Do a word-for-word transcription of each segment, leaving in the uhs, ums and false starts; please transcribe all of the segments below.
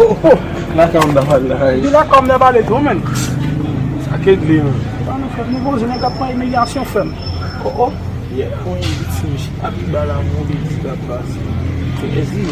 Oh, oh. Lakay m ta pale la. Di lakay m ta pale tou, men. Sa k regle, men. Sa nou fè, nou poze nèg ap pran imilyasyon, frè m. Oh, oh. Yeah, mwen, ti miche ap ba la move ti k ap pase. Crazy.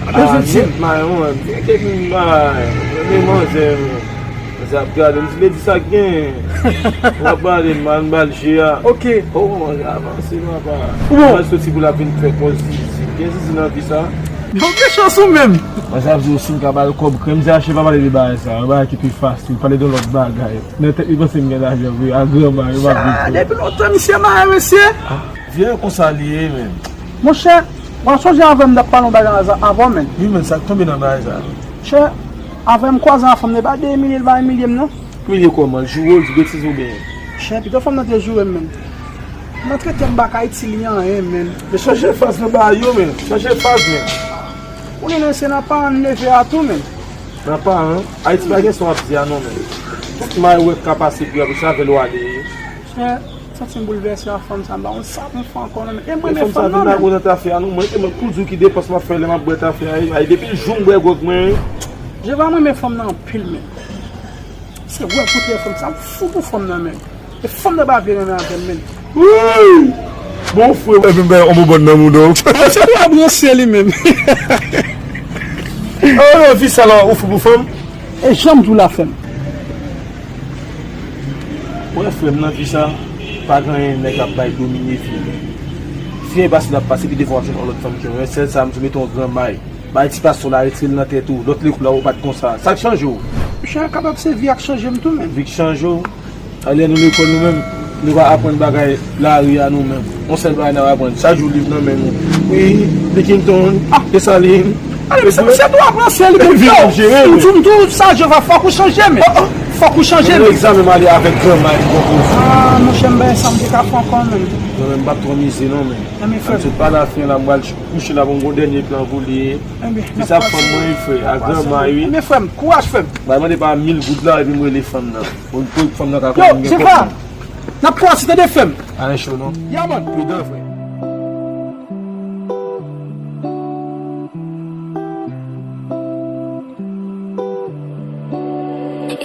Ah, net, man, mwen. Gen kèk moun, man. Men manzè, man. Manzè ap gade m, si l di sa k gen. Mwen ap pale, man, ba l je a. Ok. Oh, manzè avanse, papa. Ou bon? Mwen soti pou l ap vin fè kòz zizi. Gen zizi nan vi sa. Bon, gen chans ou menm. Mwen sa ap di w si m ka ba l kòb krèm, se achte pa pale de bagay sa. Yon bagay ki pi fasil, pale de lòt bagay. Nan tèt li panse m gen lajan vre, a granma, yo pa vle. Depi lontan misye marye, mesye. Vye konsa li ye, men. Monchè, w ap sonje avè m t ap pale yon bagay avè w, men. Wi, men sa k tonbe nan bagay sa. Monchè, avè m kwaze a fanm nan, e pa de imilye l va imilye m, non. Imilye kòman? L joure w, l di betiz oubyen? Monchè, pito fanm nan te joure m, men. Nan trete m baka itil li anyen, men. Men chanje faz nan bagay yo, men. Chanje faz, men. Ou konnen se nan paran n leve a tou, men. Nan paran? Ayiti pa gen sa w ap di a non, men. Tout may wè k ka pase pi apre se avè l w ale. Monchè, santi m boulvèse a fanm sa, m pa konn sa pou m fè ankò non, men. E m renmen fanm nan, men. Fanm sa vin lago nan tafe a non, mwen te mwen pou di w ki depans m ap fè lè m ap bwè tafe a, e, ay, depi jou m bwè gwòg mwen, wi. Jeva, m renmen fanm nan anpil, men. Se wè kote fanm sa, m fou pou fanm nan, men. E fanm nan pa vle renmen avè m, men. Wi! Bon, frè, epi m bay yon bonbòn nan mouda w. Se pou ap ranse li menm. Oh, non, fi sa la, ou fou pou fanm? E janm tou la, frè m. Wè, frè m, nan vi sa, pa gen anyen nèg ap bay domine fi. Fi a pase l ap pase, pi devan w ap jwenn yon lòt fanm ki yon sèl sa, m sou mete yon gran may. Bay ti pastè la, retire l nan tèt ou. Lòt lekou la, ou pa t konsa. Sa k chanje w? Monchè, kapab se vi a k chanje m tou, men. Vi k chanje w? Alè nou lekòl nou menm, nou pa aprann bagay lari a nou menm. Yon sèl bagay n ap aprann. Chak jou liv nan men nou. Wi, Likington, Desalin. Ale, misye, misye tou ap ranse li menm. Yo, m di w tou sa, Jova, fòk ou chanje, men. Fòk ou chanje, men. Egzamen m ale avèk granma li konpoze. Ah, monchè, m bay sa m te ka fè ankò, men. Non, men m p ap twò mize non, men. Anben, frè m. Sot pa la fen la, m pral kouche la pou m gon dènye plan pou li. Anben, sa fanm mwen, wi, frè, a granma, wi. Anben, frè m, kouraj, frè m. Bay mande pa mil goud la, epi m rele fanm nan. Pou, pou fanm nan ka konn gen kòb. Yo, Jeva, n ap kwaze, tande, frè m. Anyen cho, non? Ya, man. Pridan, frè.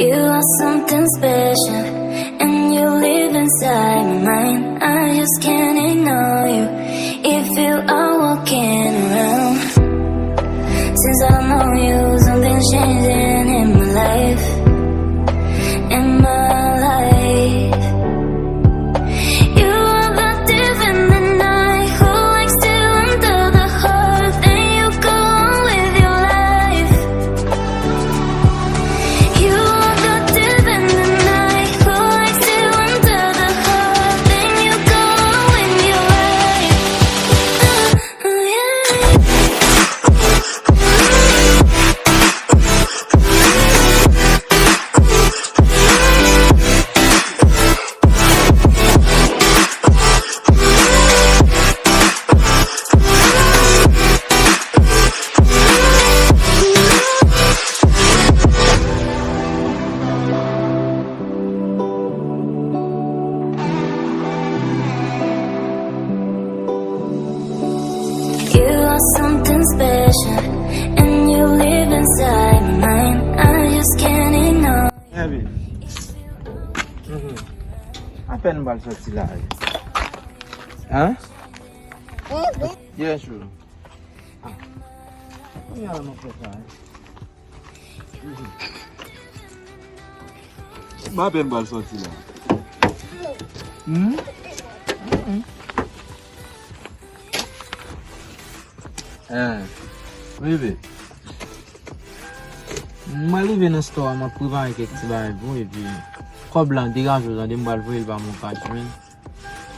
You are something special, and you live inside my mind. I just can't ignore you if you are walking around. Since I know you, something's changing in my life, in my life. You are the thief in the night who likes to wander the heart, then you go on with your life. You are the thief in the night who likes to wander the heart, then you go on with your life. Oh, yeah. You are something special, and you live inside my mind. I just can't ignore. Baby. Mhm. Apèn m pral sòti la, wi. Hein? Yes, bro. Ah. Kounye a la m ap fè sa, hein? M apèn pral sòti la. Hmm? Hmm. Eh, rive. M al rive nan store a, m ap prepare kèk ti bagay pou ou, epi kòb la degaje w, tande, m pral voye l pa Moncash, man.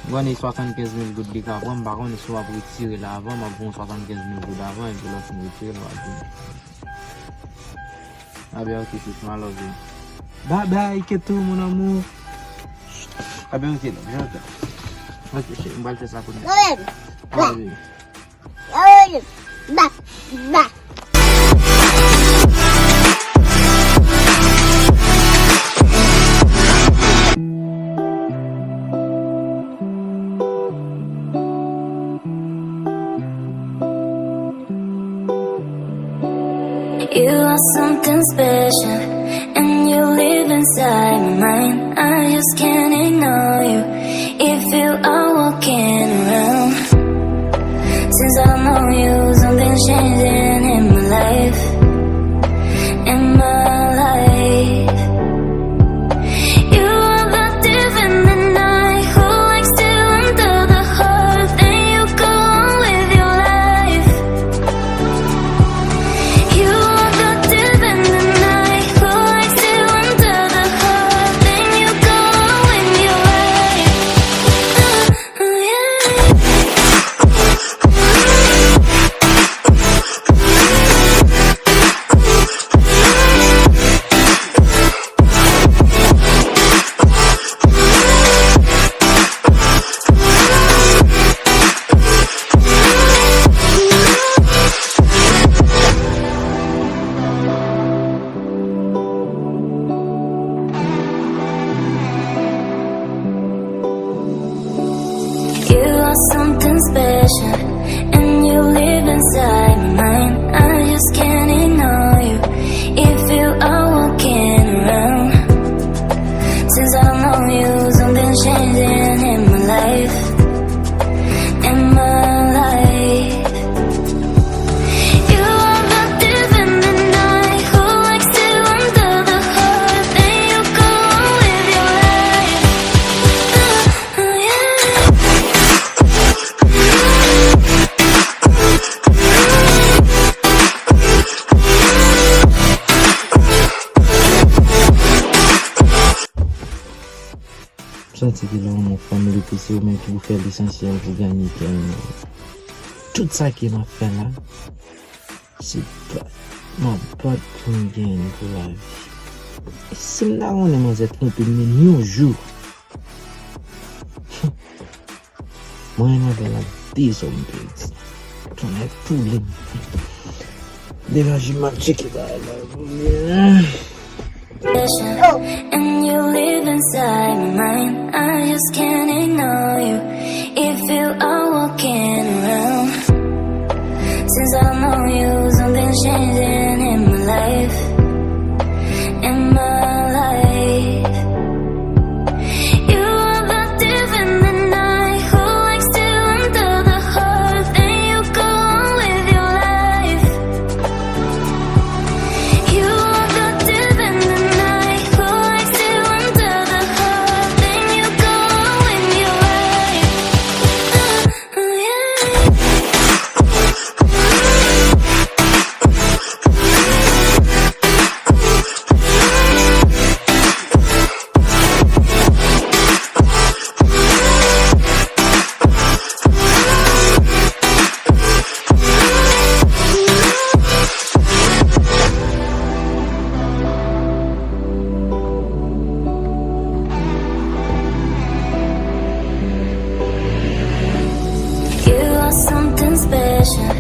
M konnen swasannkenz mil goud li ka pran, m pa konnen si w ap retire l avan, m ap ba w swasannkenz mil goud avan, epi lè w fin retire l, w ap vini. Abe, ok, sis, my love you. Bye bye, Keto, mon amour. Abe, ok, love you. Ok, cheri, m pral fè sa kounye a. Abe. You are inside my mind. I just can't ignore you. If you are walking around, since I know you, something's changing in my life, in my life. You are the thief in the night who likes to enter the heart, then you go on with your life. You are the thief in the night who likes to enter the heart, then you go on with your life. You are something special, and you live inside my mind. I just can't ignore you. If you are walking around, since I know you, something's changing in my life, in my life. You are the thief in the night who likes to enter the heart, then you go on with your life. Uh, uh, yeah. M santi ke lè yon moun fanm li pise ou menm ki pou fè lesansyèl pou ganye kè moun. Tout sa ke m ap fè la, se bat, m ap bat pou m genyen pou lavi. E si m ta konnen manzè twonpe m menm yon jou, mwen renmen avè l ak de zòm pèdi. Tonnè poule m. Degaje m ap tcheke bagay la. And you live inside my mind. I just can't ignore you. If you are walking around, since I know you, something's changing in my life, in my life. You are the thief in the night who likes to enter the heart, then you go on with your life. You are the thief in the night who likes to enter the heart, then you go on with your life. Uh, uh, yeah. You are something special,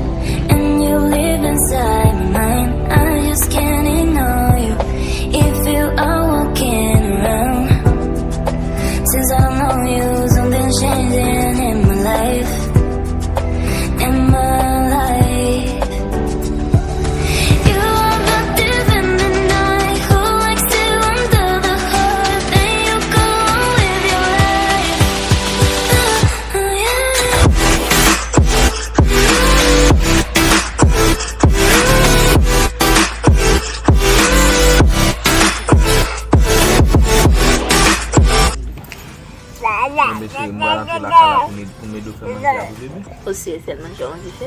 and you live inside my mind. I just can't ignore you. If you are walking around, since I know you, something's changing in my life, in my life. You are the thief in the night who likes to enter the heart, then you go on with your life. Uh, uh, yeah. Mwen, mesye, mwen rantre lakay la pou m ed-, pou m ede w fè manje a pou bebe. Ou sere fè manje a yon dife?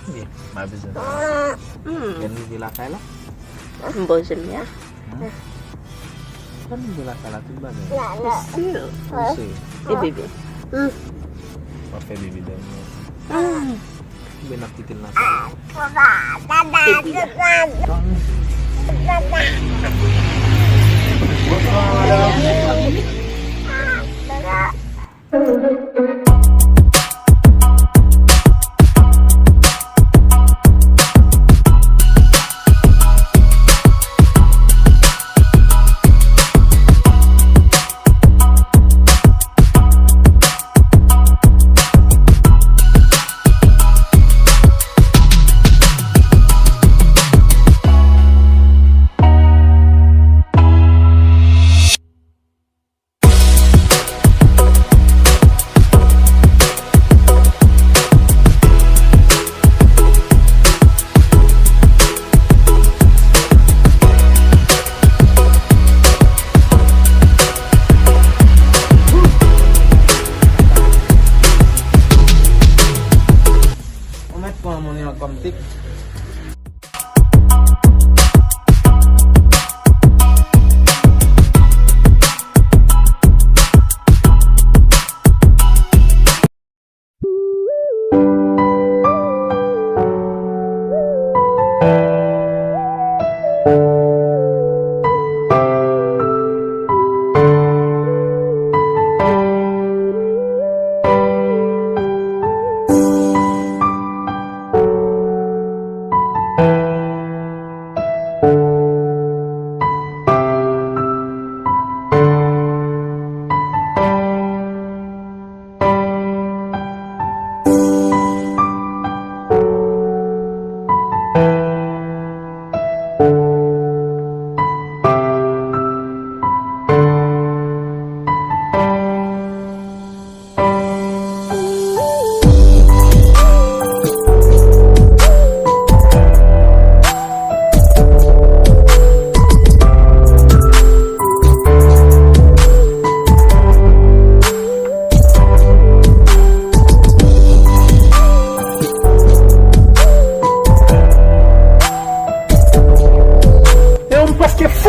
Byen, m a bezwen fè. Hmm. Lè n rive lakay la. M bon, jèm ya. Hmm? Lè n rive lakay la, tout bagay. Ou sere? Ou sere? E bebe? W ap fè bebe dòmi. Hmm. Oubyen n ap kite l nan sal la? Epi la.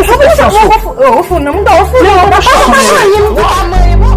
Ou fè konfyans ou. Ou fou, ou fou, non, mwen fou. Ou pa fè anyen, mwen pa manyen, mwen.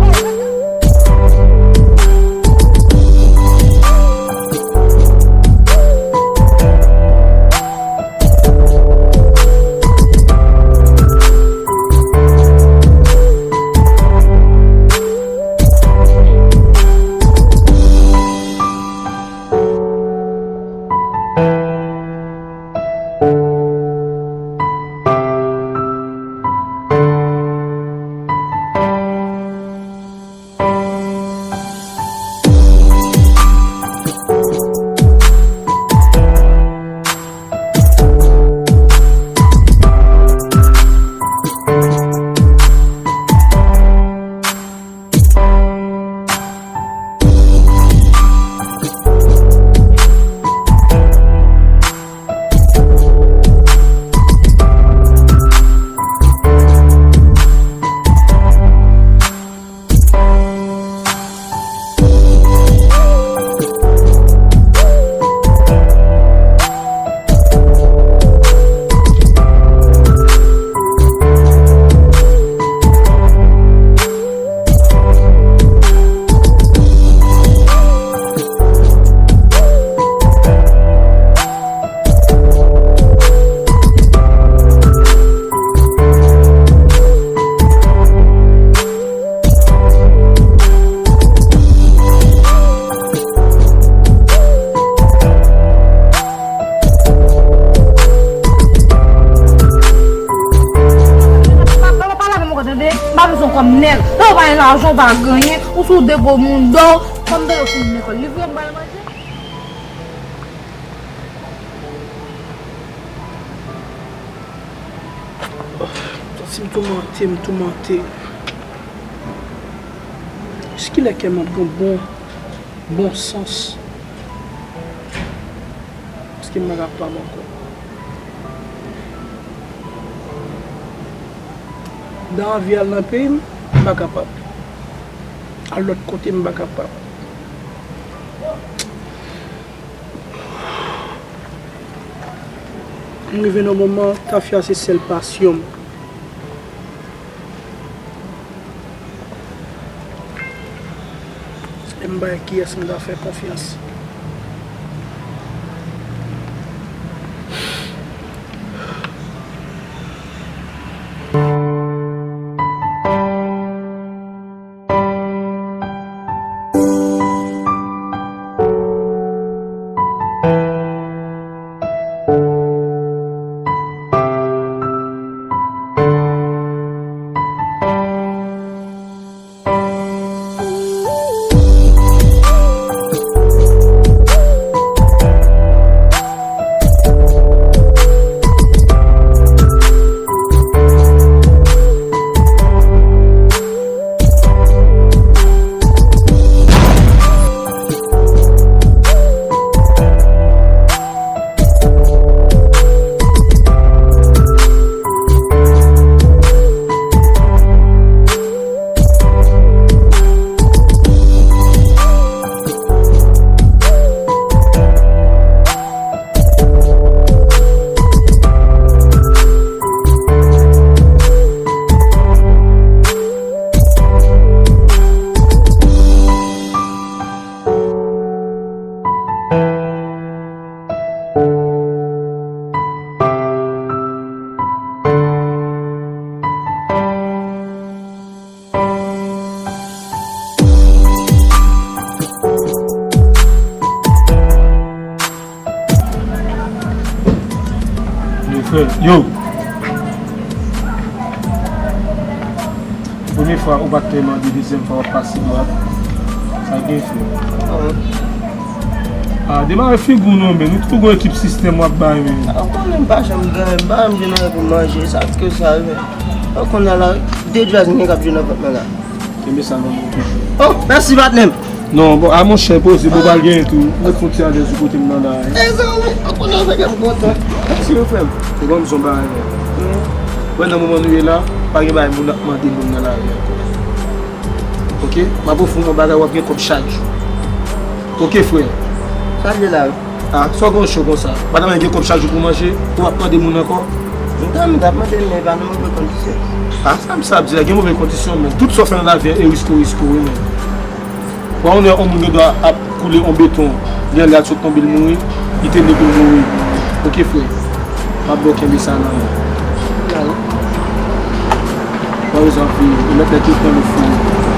Pa, pa, pa pale avè m ankò, tande? M pa bezwen kòb nèg. Lè w pa gen lajan, w pa gen anyen, ou sou de gwo moun dò, kòm tande sou lekòl. Li vre m ba l manje? Santi m toumante, m toumante. Jiskilè kè m ap pran bon, bon sans? Paske m pa kapab ankò. M ta anvi al nan peyi m, m pa kapab. Al lòt kote, m pa kapab. M rive nan moman, tafya se sèl pasyon m. E m bay kiyès m ta fè konfyans? Yo, frè, yo! Premye fwa ou pa t te mande, dezyèm fwa w ap pase dwat. Sa gen, frè? Ah, demare figi w non, men. Nou tou gon ekip sistèm w ap bay, men. Ah, ou konnen m pa janm gen, m pa janm jwenn anyen pou manje. Sa ke sa, men. Ou konnen la, de djaz mwen k ap jwe nan vant mwen la. Kenbe sa nan men w toujou. Oh, mèsi, patnè m. Non, bon, a monchè, poze, bon, pral genyen tou. Mwen fon ti alèz sou kote m nan la, hein. Mezanmi, ou konnen sa fè m kontan. Mèsi, wi, frè m. Se kòm zon bagay, frè. Wè, nan moman nou ye la, pa gen bagay moun ap mande moun nan lari ankò. Oke? M ap ofri w yon bagay, w ap gen kòb chak jou. Oke, frè? Sa vle la, wi. Ah, sa w gen cho konsa? Madanm gen kòb chak jou pou manje, ou ap mande moun ankò? Mwen ta mwen ta mande l men pa nan move kondisyon. A sa m sa ap di la, gen move kondisyon men tout sa w fè nan lavi a e riske w riske w wi men. Bon, yon lè yon moun gen dwa ap koule yon beton, gen lè l sot tonbe l mouri, li te leve l mouri. Oke frè, m ap ba w kenbe sa nan men. Mwen bezwen ap viv, e mèt lè tout nan nou fou.